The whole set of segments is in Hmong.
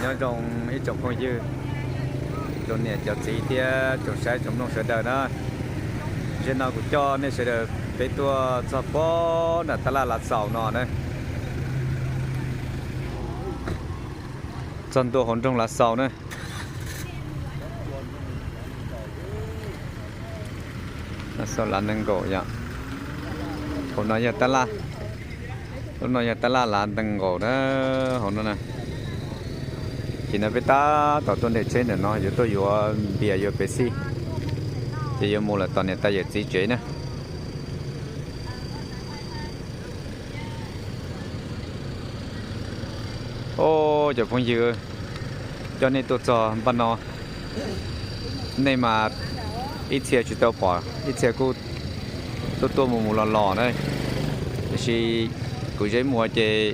Nyob zoo ib tsoom phooj ywg, tsoom niam tsoom txiv thiab tsoom saib tsoom mloog sawv daws na. Zaum no kuv coj nej sawv daws peb tuaj txog pob nram tab laj Lav Xaus no na. Txog ntua hauv nroog Lav Xaus na. Lav Xaus Lav Nees Nkaum yom. Hauv no yog tab laj, lub no yog tab laj Lav Nees Nkaum na, hauv no na. Ces no peb tab tom tuaj nres tsheb ntawm no yuav tuaj yuav npias yuav pev xij, ces yuav mus lawm tom niam tais yawm txiv tsev na. Os, cov phooj ywg, coj nej tuaj txog npaj no, nej mas ib txhia tsis tau pom, ib txhia kuj tuaj tuaj mus mus los los na. Tiam sis kuv zeb muag ces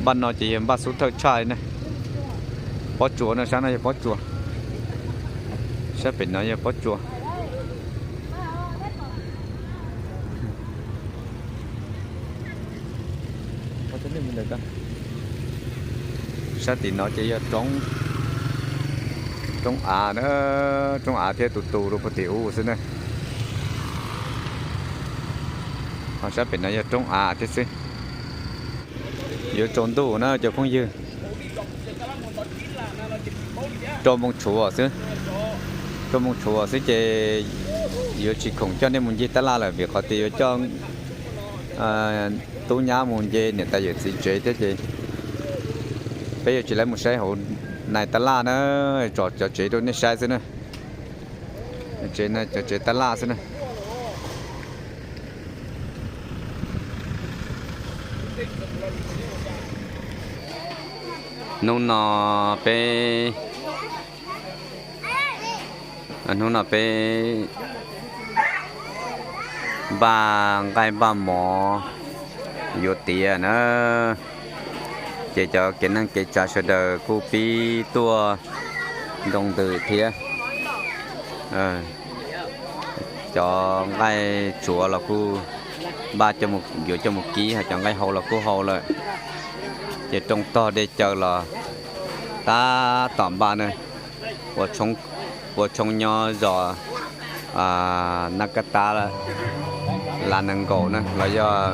npaj no ces yog npaj xub thawj tshaj li na. Pob tsuas no, sab no yog pob tsuas, sab pem no yog pob tsuas. Sab tim no ces yog roob, roob av na, roob av thiab tus tus rau puag tim ub xwb na. Ho sab pem no yog roob av thiab xwb. Yuav tsaus ntuj na cov phooj ywg. Rau moos tshuav xwb, rau moos tshuav xwb ces yuav tsis khoom coj nej mus ncig tab laj lawm vim qhov tias yuav coj tub nyab mus nce niam tais yawm txiv tsev thiab ces peb yuav tsis lawv mus saib hauv nais tab laj na, tso cov tsev rau nej saib xwb na. Tsev no cov tsev tab laj xwb na. Hnub no peb, hnub no peb npaj nqaij npaj mov yuav tiav na, ces cov kev neej kev tsav sawv daws kuj pib tuaj ntoo ntws thiab. Cov nqaij tsuav los kuj npaj yuav coj mus kib, ho cov nqaij hau los kuj hau lawm. Ces rooj tog dej cawv los tab tom npaj na, ua tshoob nyob zos Nab Kab Tab, Lav Nees Nkaum na los yog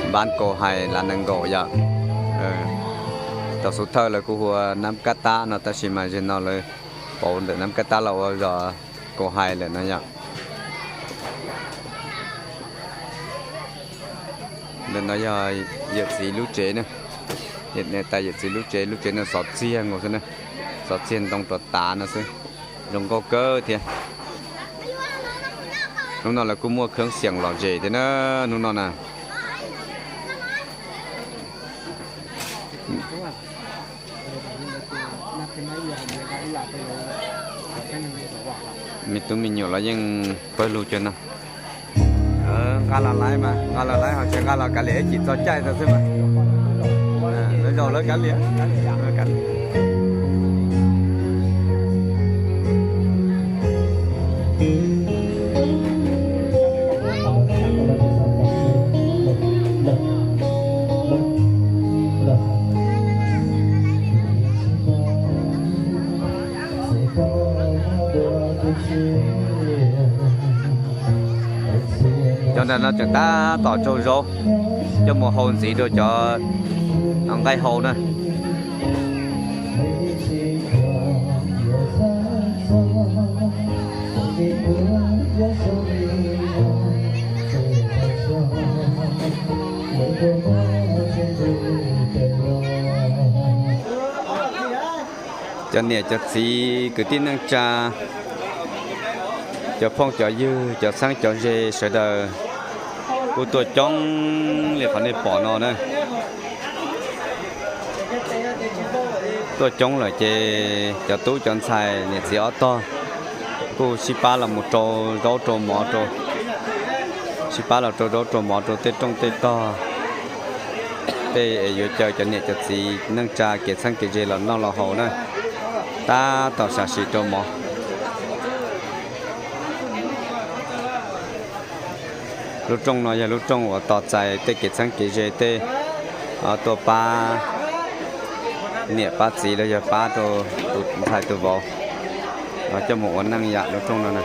Npab Kaus Hais, Lav Nees Nkaum yom. Cov xub thawj lawv kuj hu ua Nab Kab Tab no tab sis mas zaum no lawv pauv ntawm Nab Kab Tab los ua zos Kaus Hais lawm no yom. Ntawm no yog yawm txiv lub tsev na, niam tais yawm txiv lub tsev, lub tsev no xov txiag nkaus xwb na, xov txiag ntoo rov tav no xwb, zoo nkauj kawg thiab. Hnub no lawv kuj muaj kheeb xiam lom zem thiab na, hnub no na. Me tub me nyuam los yeej pawg lug cuag no. Nqa los laiv mas, nqa los laiv ho tsis nqa los kav liam, ib chim txog caij tau xwb mas. Lawv zaum lawv kav liam. Cov nram no tseem tab tom tsau zaub coj mus hau ntxiv rau cov nqaij hau na. Cov niam cov txiv kwv tij neej tsa, cov phooj cov ywg, cov txheeb cov ze sawv daws kuj tuaj coob li qhov nej pom no na. Tuaj coob lawm ces cov tub cov ntxhais niam txiv ob tog kuj sib pab los mus rau zaub rau mov rau, sib pab los rau zaub rau mov rau tej rooj tej tog, tej es yuav caw cov niam cov txiv neej tsa kev txheeb kev ze los noj los haus na, tab tom sam sim rau mov. Lub rooj no yog lub rooj uas tos txais tej kev txheeb kev ze tej tuaj pab Niam pab txiv los yog pab rau tus ntxhais tus vauv coj mus ua neej yam lub rooj no na.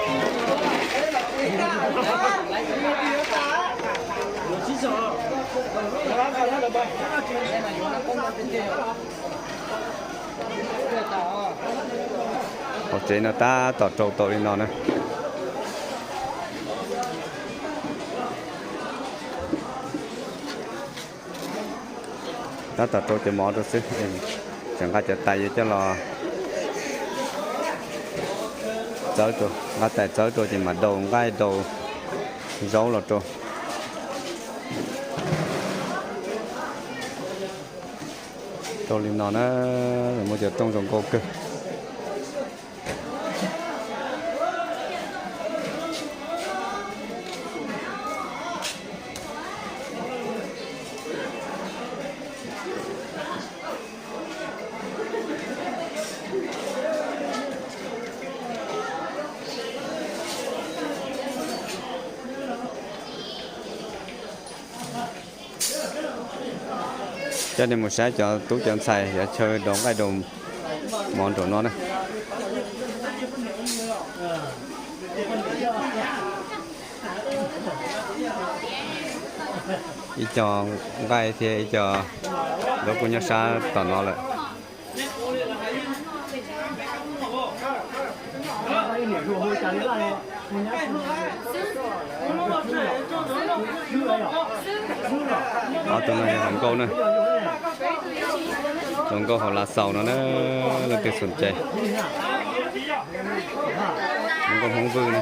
Hauv tsev no tab tom rau tau li no na. Tab tom rau cov mov rau xwb, tseem nqa cov tais yuav coj los txawb rau, nqa tais txawb rau ces mam daus nqaij daus zaub los rau. Rau li no na, muaj cov rooj zoo nkauj kawg. Coj nej mus saib cov tub cov ntxhais yuav chaw daus nqaij daus mov nraum no na. Ib co nqaij thiab ib co zaub kuj nyob sab tom no lawm. Ob tug no yog hluas nkauj na, hluas nkauj hauv Lav Xaus no na, leej twg xom cai. Hluas nkauj Hmoob Vwj na.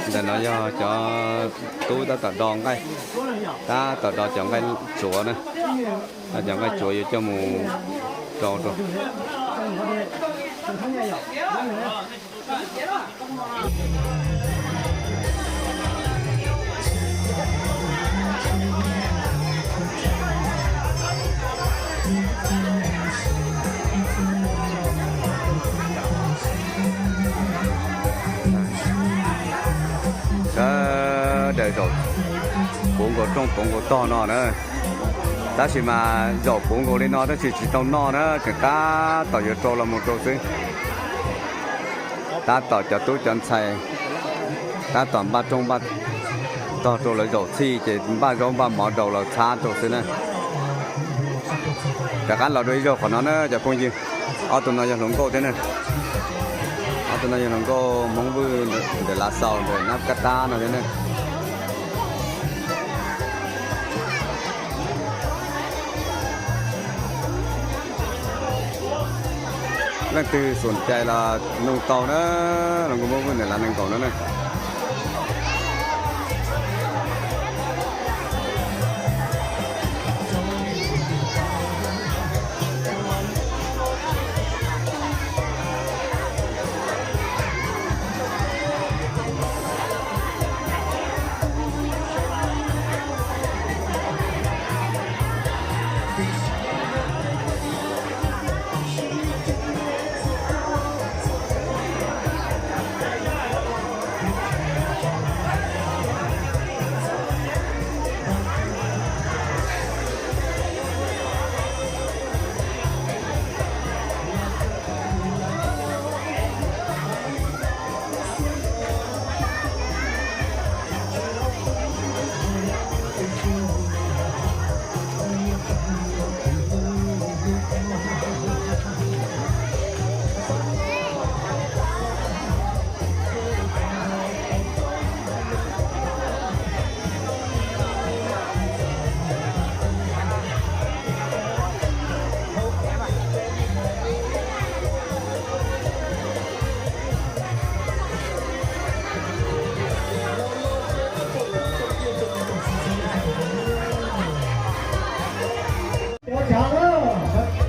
Ntawm no yog cov tub tab tom do nqaij, tab tom do cov nqaij tsuav na, cov nqaij tsuav yuav coj mus rau rau. Sawv daws zaum puv nkaus rooj puv nkaus tog no na. Tab sis mas zaum puv nkaus li no tab sis tsis tau noj na, tseem tab tom yuav rau los mus rau xwb. Tab tom cov tub cov ntxhais tab tom npaj rooj npaj tog rau lawv zaum txhij ces npaj zaub npaj mov daus los txhab rau xwb na. Rov qab los dua ib zaug qhov no na cov phooj ywg. Ob tug no yog hluas nkauj thiab na. Ob tug no yog hluas nkauj Hmoob Vwj ntawm Lav Xaus ntawm Nab Kab Tab no thiab na. Leej twg xom cai los nug tau na, los kuv muab vwj ntawm Lav Nees Nkaum no na.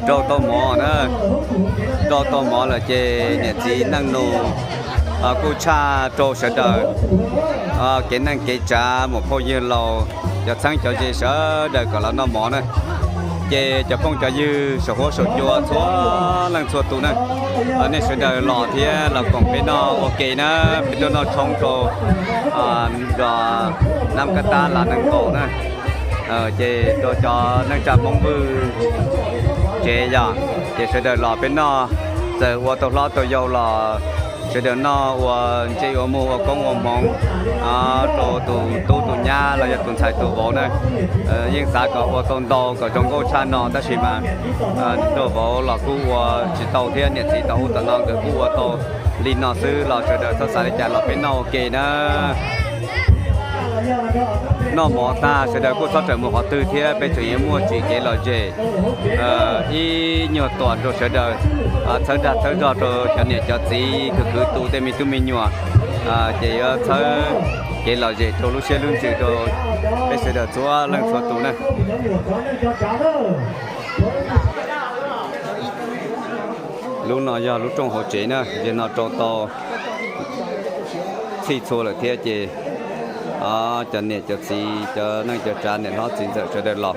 Rau tau mov na, rau tau mov lawm ces niam txiv neej nus kuj tshaj rau sawv daws kev neej kev tsav, muam phauj yawg laus, cov txheeb cov ze sawv daws kom los noj mov na. Ces cov phooj cov ywg saum huab saum cua txhua leej txhua tus na, nej sawv daws los thiab los koom peb noj ua ke na, peb tuaj noj tshoob rau zos Nab Kab Tab Lav Nees Nkaum na. Ces rau cov neej tsa Hmoob Vwj tsev yom, ces sawv daws los peb noj, txawm ua tau hlob tau yau los sawv daws noj ua ntsej ua muag ua koob ua hmoov rau tus tub tus nyab los yog tus ntxhais tus vauv na. Yeej xav kom ua tau ntau kom zoo nkauj tshaj no tab sis mas nraug vauv los kuj ua tsis tau thiab niam txiv tau ub tom no nkawd kuj ua tau li no xwb los sawv daws txhob xav li cas los peb noj ua ke na. Noj mov tag sawv daws kuj txhob rawm mus qhov twg thiab peb tseem yuav muaj tsim kev lom zem ib nyuag tuam rau sawv daws txhawb dag txhawb zog rau cov niam cov txiv kwv kwv tus tej me tub me nyuam, ces yuav txhawb kev lom zem rau lub siab lub ntsws rau peb sawv daws txhua leej txhua tus na. Lub no yog lub rooj hauv tsev na, yog no rau tau txhij txhua lawm thiab ces cov niam cov txiv cov neej cov tsav niam hlob txiv ntxawm sawv daws los.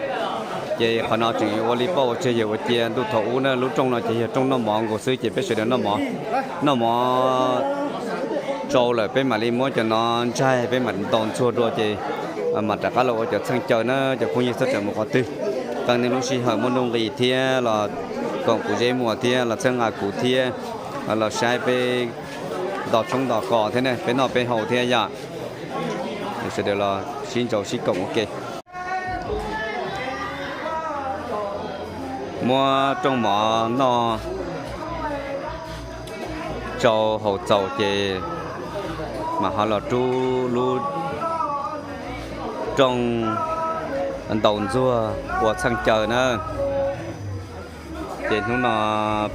Ces qhov no tseem ua li pauj ua tseg yawg ua cia ntuj thaum ub na, lub rooj no ces yog rooj noj mov nkaus xwb ces peb sawv daws noj mov, noj mov tsau lawm peb mam li muab cov no ntsaig peb mam ntaus ntxuag dua ces mam rov qab los ua cov txheej caw na. Cov phooj ywg txhob rawm mus qhov twg, qee nej lub sij hawm muaj nuj nqis thiab los koom kuv zeb muas thiab los txhawb nqa kuv thiab los saib peb nto tshoob nto kos thiab ne, peb noj peb haus thiab yom. Sawv daws los sib ntsauv sib koom ua ke. Muab rooj mov noj tsau haus txaus ces mam ho los rub lub rooj ntaus ntxuag ua txheej caw na. Ces hnub no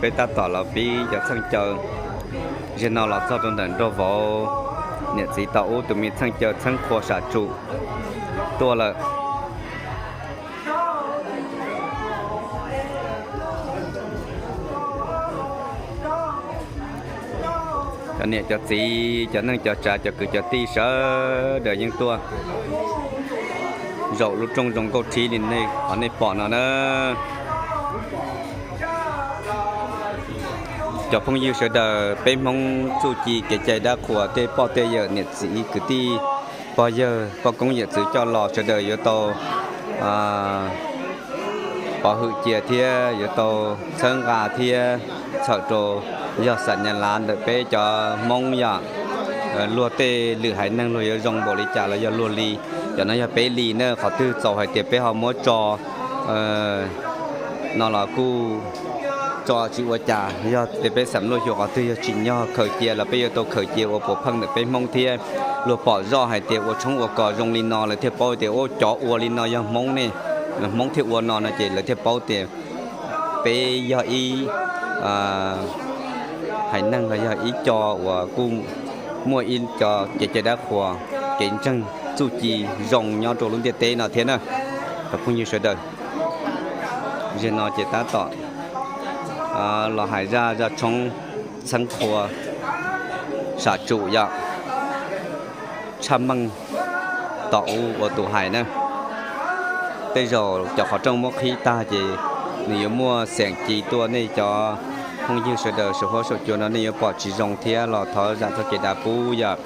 peb tab tom los pib cov txheej caw, zaum no los txog rau ntawm nraug vauv niam txiv tau ub tus me txheej caw txheeb qhua sam tsum tuaj lawm. Cov niam cov txiv cov neej cov tsav cov kwv cov tij sawv daws yeej tuaj zaum lub rooj zoo nkauj thib li nej qhov nej pom no na. Cov phooj ywg sawv daws, peb Hmoob txuj ci kev cai dab qhuas tej poj tej yawm niam txiv kwv tij pog yawg poj koob yawm txwv coj los sawv daws yuav tau pov hwm cia thiab yuav tau txhawb nqa thiab txhawm rau, yog xam nyas lav ntawm peb cov Hmoob yom. Luag tej lwm haiv neeg luag yuav zoo npaum li cas los yog luag li, cov no yog peb li na, qhov twg txaus hais tias peb ho muab tso no los kuj tso tsis ua cas, yog tias peb xam luaj xyuas qhov twg yog tsim nyog khaws cia los peb yuav tau khaws cia ua puav pheej ntawm peb Hmoob thiab. Luag pom zoj hais tias ua tshoob ua kos zoo li no lawv thiaj paub tias ua cov ua li no yog Hmoob ne, Hmoob thiaj ua no no ces lawv thiaj paub tias peb yog ib haiv neeg los yog ib co uas kuj muaj ib co kev cai dab qhuas, kev ntseeg txuj ci zoo nyob rau lub ntiaj teb no thiab na. Cov phooj ywg sawv daws, zaum no ces tab tom los hais zaj zaj tshoob txheeb qhua sam tsum yom, tshaj meej tom ub ua tus hais na. Tej zaum cov qhov rooj muab qhib tag ces nws yuav muaj xeem ci tuaj, nej cov phooj ywg sawv daws saum huab saum cua no nej yuav pom tsis zoo thiab los thov zam txoj kev dav pub yom.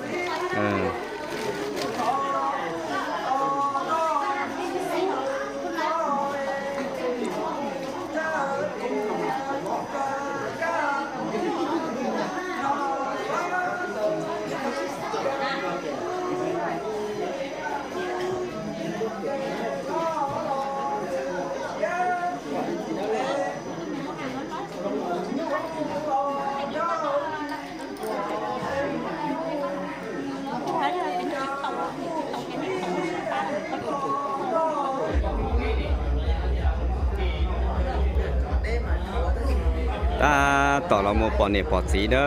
Tab tom los mus pom niam pom txiv na.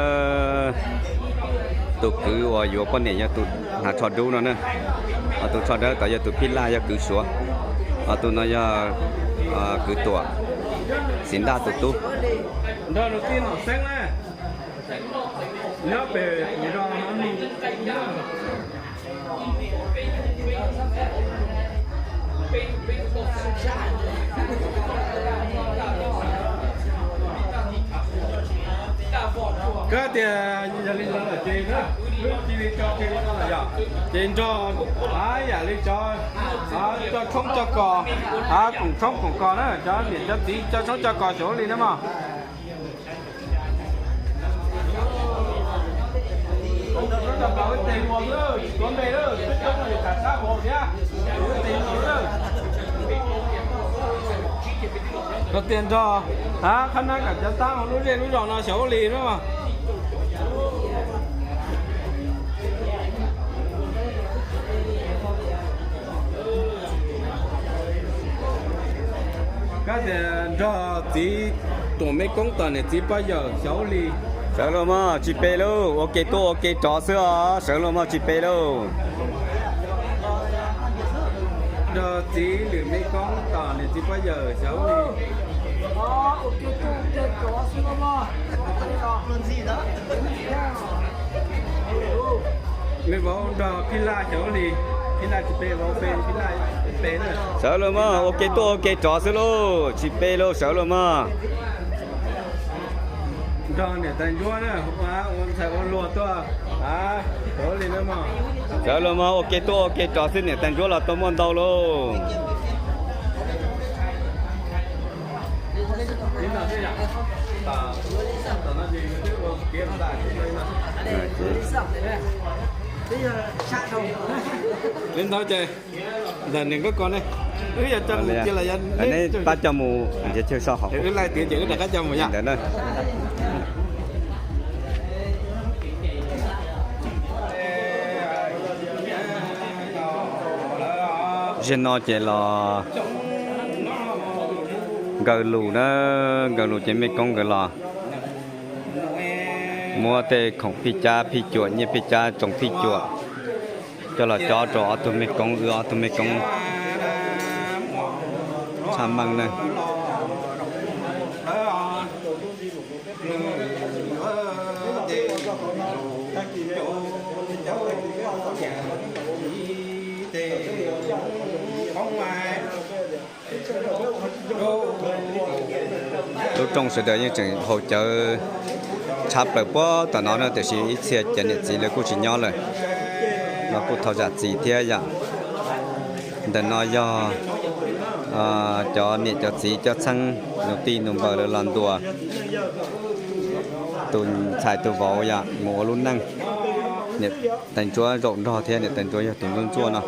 Tus kwv uas yuav poj niam yog tus hnav tsho dub no na. Ho tus tsho dawb tod yog tus phij laj yog kwv Suav. Ho tus no yog kwv Tuam, Xiv Ntaj tus tub. Tias yog li ntawd ces wb cia li tso kiag li no lawm yom. Ces nrog hab yam li cov coj tshoob coj kos, hab koom tshoob koom kos na, cov niam cov txiv coj tshoob coj kos xyov ua li na mog. Koj tias nrog hab qhab nab kom cov tab hauv lub zej lub zos no xyov ua li na. Koj tias nrog txiv tuam mej koob tom niam txiv poj yawm xyov ua li. Sawv los mog, tsis pe lauj, ua ke tuaj ua ke rov xwb os, sawv los mog, tsis pe lauj. Nrog txiv lwm mej koob tom niam txiv poj yawm xyov ua li. Mej vauv nrog phij laj xyov ua li, phij laj tsis pe, vauv pe phij laj pe na. Sawv los mog, ua ke tuaj ua ke rov xwb lauj, tsis pe lauj, sawv los mog. Nrog niam tais ntsuab na, ua ntxhais ua hluas tuaj, sawv los mog, ua ke tuaj ua ke rov xwb, niam tais ntsuab los tau muaj ntau lauj. Li ntawd ces ntawm niam nkauj ko ne, wb yog coj mus cia los yog neb pab coj mus nrhiav chaw so hauv, wb laij tiav ces wb rov qab coj mus yom. Zaum no ces los nkaws lus na, nkaws lus ces mej koob nkawd los muab tej khoom phij cab phij cuam, nyiaj phij cab tsoos phij cuam coj los cob rau ob tug mej koob, wb ob tug mej koob tshaj meej na. Lub rooj sawv daws yeej tseem haus cawv tshab plaws puag tom no na, tiam sis ib txhia cov niam txiv lawv kuj tsis nyob lawm, los kuj thov zam txim thiab yom. Ntawm no yog cov niam cov txiv cov txheeb nus tij nus npaws lawv los ntuas tus ntxhais tus vauv yom mus ua lub neej. Niam tais ntsuab zaum nrog thiab, niam tais ntsuab yog tus ntsuab ntsuab no.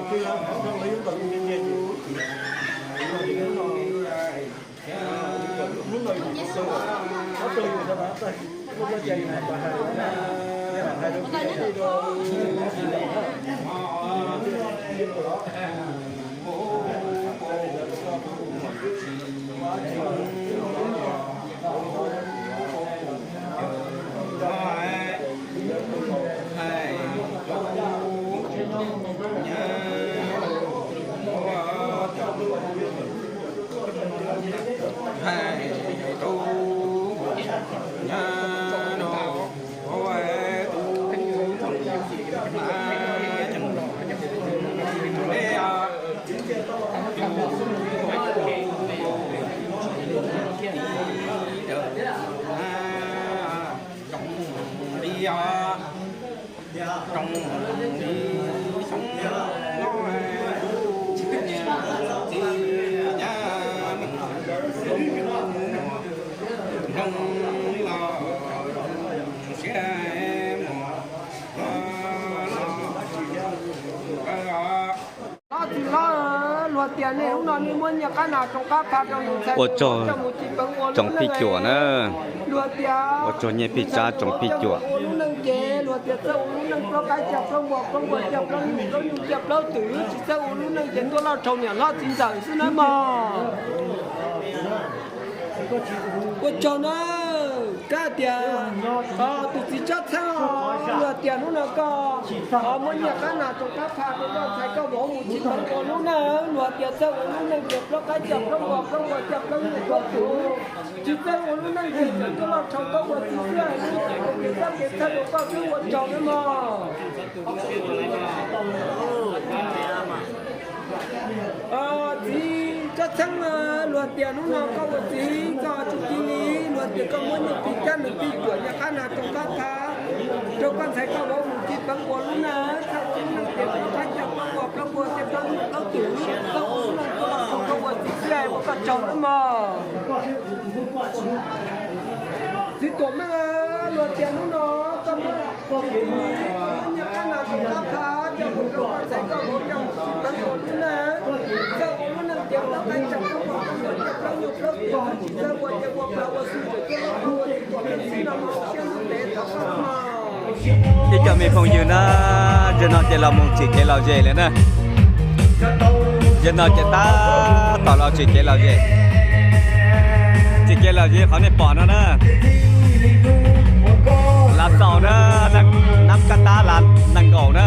Hlob txiv hlob, luag tias nej hnub no nej muab nyiaj qab nas tsoos qab pha rau nws ntxhais ua tsaug tsoom phij cuam na. Luag tias ua tsaug nyiaj phij tsab tsoom phij cuam. Ua lub neej ces luag tias txawj ua lub neej plaub qaib cia plaub npua, plaub npua cia plaub nyuj, plaub nyuj cia plaub twm, tsis txawj ua lub neej ces tuaj loj rhau niam hlob txiv ntxawm xwb na mog. Ua tsaug na, kab tias tus txiv tsob txheeb os, luag tias hnub no koj muab nyiaj qab nas tsoos qab pha rau koj ntxhais koj vauv mus tsis tau ua lub neej, luag tias txawj ua lub neej ces plaub qaib cia plaub npua, plaub npua cia plaub nyuj plaub twm, tsis txawj ua lub neej ces txawm tuaj loj rhau koj ua txiv xwb, lub neej ces kev txawj kev txhawj rau koj xwb, ua tsaug na mog. Txiv tsob txheeb, luag tias hnub no koj ua txiv koj tsis cia li, luag tias koj muab nyiaj phij tsab nyiaj phij cuam nyiaj qab nas tsoos qab pha, Rau koj ntxhais koj vauv mus tsis peev ua lub neej, txhawj ua lub neej tias plaub txhiab plaub puas plaub puas thiab plaub puas plaub tus, txhawj ua lub neej tuaj los txog koj ua txiv xwb es ua koj tsaug nawb mog. Txiv Tuam Meej, luag tias hnub no koj muab nyiaj qab nas tus qab thab coj mus rau koj ntxhais koj vauv coj mus tsis peev ua lub neej, txhawj ua lub neej tias plaub txhiab plaub puas plaub puas thiab plaub nyuag plaub tus, tsis txawj ua cia ua plag ua xwm tseem tuaj loj tuaj ua txiv Tuam Meej txhij no mas siab ntev thov koj mog. Ib co me phooj ywg na, zaum no ces los mus tsim kev lom zem lawm na. Zaum no ces tab tom los tsim kev lom zem. Tsim kev lom zem qhov nej pom no na, Lav Xaus na, Nab Kab Tab, Lav Nees Nkaum na.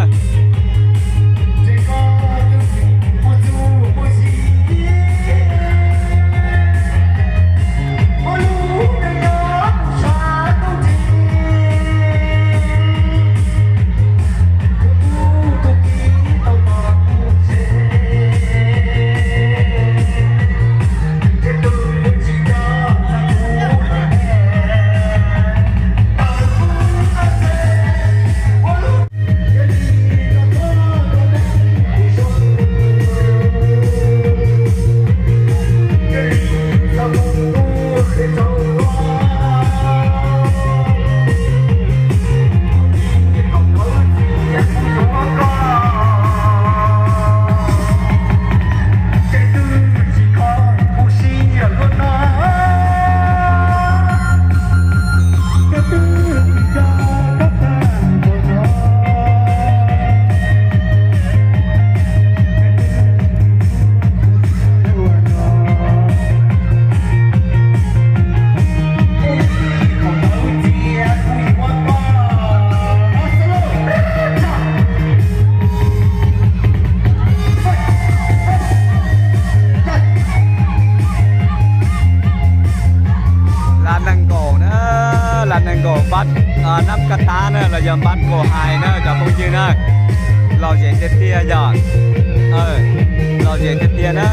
Lav Nees Nkaum na, Lav Nees Nkaum npab Nab Kab Tab na los yog npab Nkaus Hais na cov phooj ywg na. Lom zem tiag tiag yog, lom zem tiag tiag na.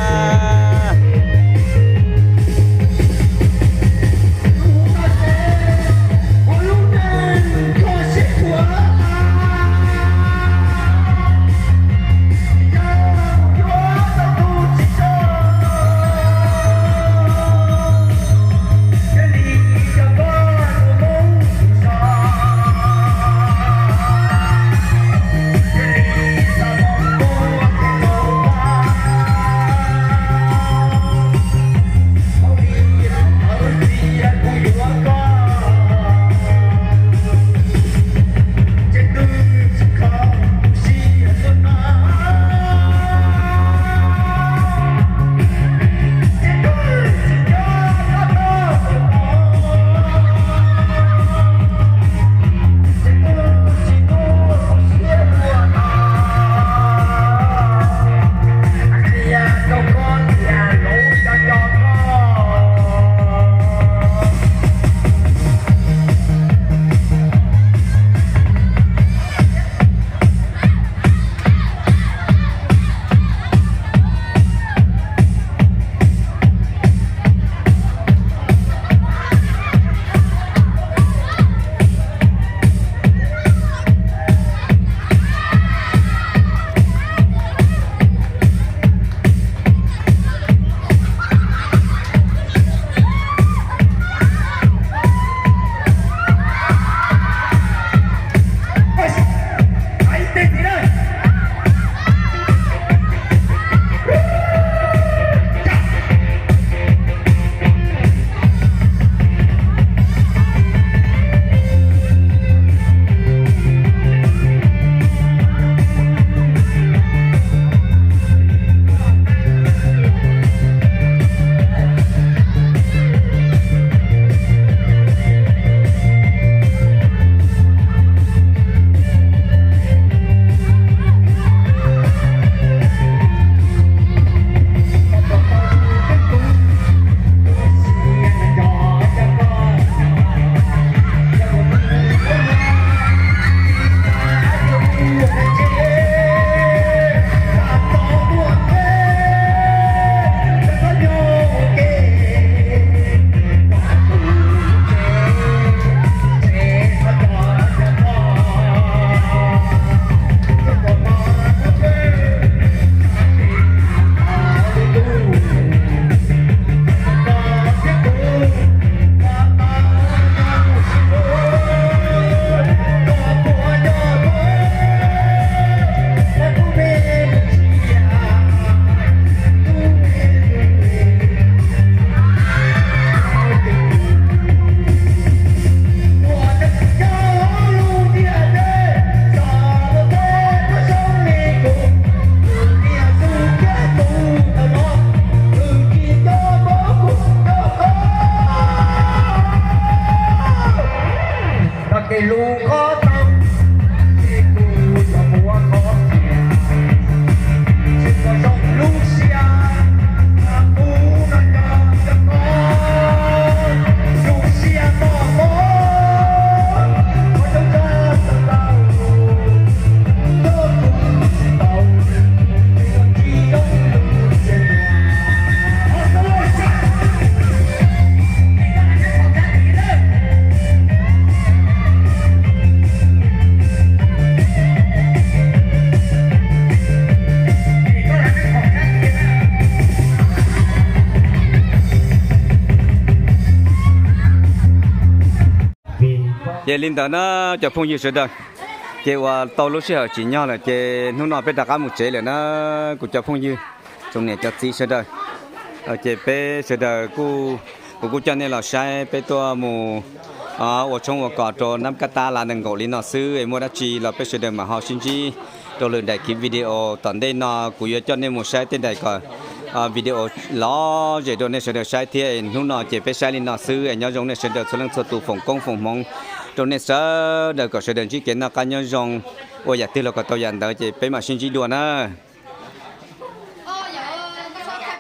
Ces li ntawd na cov phooj ywg sawv daws, ces uas tau lub sij hawm tsim nyog lawm ces hnub no peb rov qab mus tsev lawm na. Kuv cov phooj ywg, tsoom niam cov txiv sawv daws, ces peb sawv daws kuj, kuv kuj coj nej los saib peb tuaj mus ua tshoob ua kos rau nab kaj tab las nees nkaum li no xwb es muaj dab tsi los peb sawv daws mam ho sib ntsib rau lwm daim video. Tom ntej no kuv yuav coj nej mus saib tej daim kom video lom zem rau nej sawv daws saib thiab. Hnub no ces peb saib li no xwb es nyob zoo nej sawv daws txhua leej txhua tus, foom koob foom hmoov rau nej sawv daws kom sawv daws ntsib kev noj qab nyob zoo, ua yam twg los kom tau yam ntawd ces peb mam sib ntsib dua na.